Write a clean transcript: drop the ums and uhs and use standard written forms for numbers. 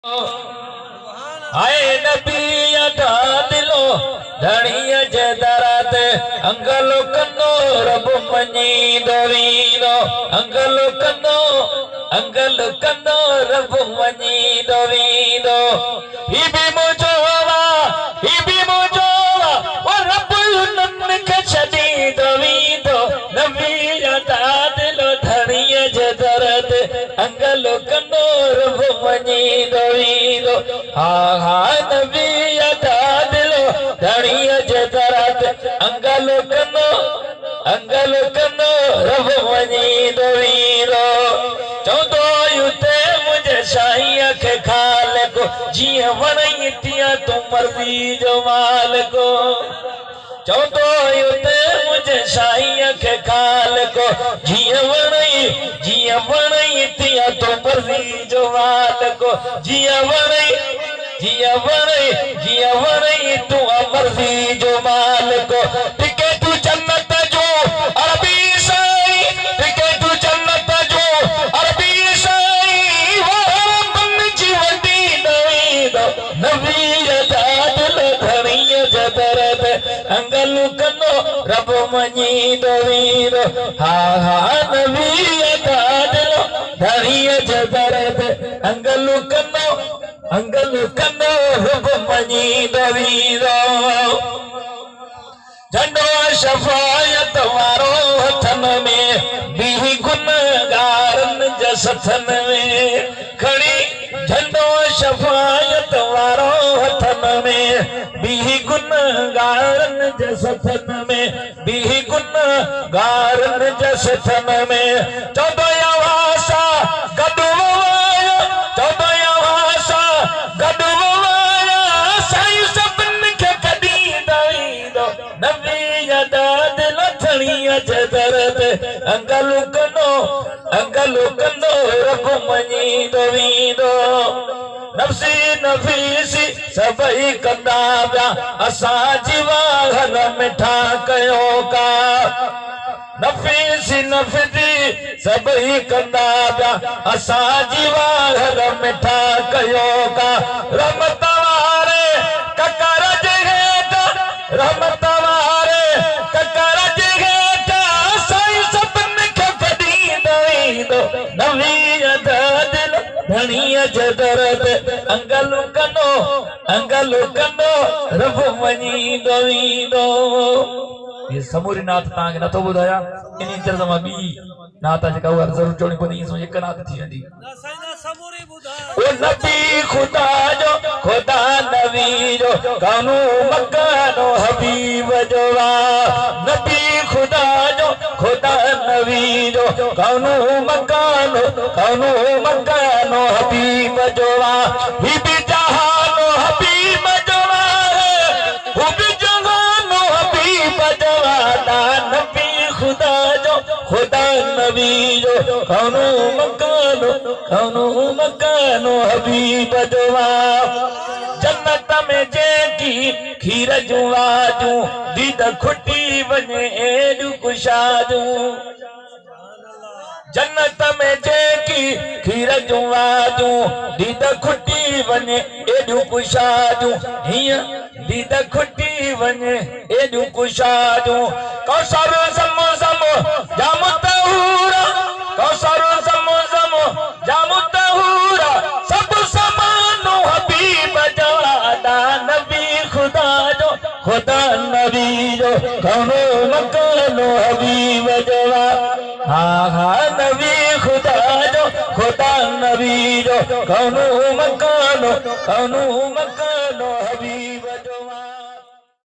آء نبي دادلو ڌڻيءَ جي در تي انگل ڪندو رب مڃيندو ويندو انگل ڪندو انگل ڪندو رب مڃيندو ويندو هي به منهنجو آ هي به منهنجو آ او رب انهن کي ڇڏيندو ويندو نبي دادلو ڌڻيءَ جي در تي انگل ڪندو رب مڃيندو ويندو ها ها نبي دادلو ڌڻيءَ جي در تي انگل ڪندو انگل ڪندو رب مڃيندو ويندو چوندو اتي منهنجي سائينءَ کي خالق جيئن وڻئي تيئن تون مرضي جو مالڪ چوندو اتي منهنجي سائينءَ کي خالق جيئن وڻئي جيئن وڻئي تيئن تون مرضي جو مالڪ جيئن وڻئي جيئن وڻئي جيئن وڻئي تون مرضي جو مالڪ ٽڪي تون جنت جو عربي سائين ٽڪي تون جنت جو عربي سائين بن جي وڏي ويندو نبي دادل ڌڻيءَ جي در تي انگل ڪندو رب مڃيندو ويندو ها ها نبي دادل ڌڻيءَ جي در تي انگل ڪندو انگل ڪندو رب مڃيندو ويندو جهنڊو شفايت وارو هٿن ۾ بيهه گنهگارن جي سٿن ۾ کڻي جهنڊو شفايت وارو هٿن ۾ بيهه گنهگارن جي سٿن ۾ بيهه گنهگارن جي سٿن ۾ چوندو آواز گڏ چوندو آواز گڏ سائين سڀني کي ڪڍيندو ويندو نبي دادل ڌڻيءَ جي در تي انگل ڪندو انگل ڪندو رب مڃيندو ويندو نفسي نفيسي سڀئي ڪندا پيا اسان جي واهر مٺا ڪيو ڪا نفيسي نفسي سڀئي ڪندا پيا اسان جي واهر مٺا ڪيو ڪا رحمت واري ڪڪر جي هيٺ رحمت واري ڪڪر جي هيٺ سائين سڀني کي ڪڍيندو ويندو نبي دادل ڌڻيءَ جي در تي انگل ڪندو انگل ڪندو رب مڃيندو ويندو هيءَ سموري نعت توهان کي نٿو ٻڌايان ان طرح مان ٻي نعت آهي جيڪا اها ضرور چوڻي پوندي ائين سمجهه هڪ نعت ٿي ويندي. او نبي خدا جو خدا نبي جو ڪانو مڪانو حبيب جو آ نبي خدا جو خدا نبي جو ڪانو مڪانو ڪانو مڪانو حبيب جو آ هي به جهانو حبيب جو آ هو به جهانو حبيب جو آ نبي خدا جو خدا نبي جو ڪانو مڪانو ڪانو مڪانو حبيب جو آ جنت ۾ جيڪي کير جون واجون ديد کٽي وڃي ايڏيون ڪشاديون جنت ۾ جيڪي کير جون واجون ديد کٽي وڃي ايڏيون ڪشاديون هيئن ديد کٽي وڃي ايڏيون ڪشاديون ڪوثر زم زم جام طهورا ڪوثر زم زم جام طهورا سڀ سمانو حبيب جو آ نبي خدا جو خدا نبي جو ڪانو مڪانو حبيب جو آ ها ها نبي خدا جو خدا نبي جو ڪانو مڪانو ڪانو مڪانو حبيب.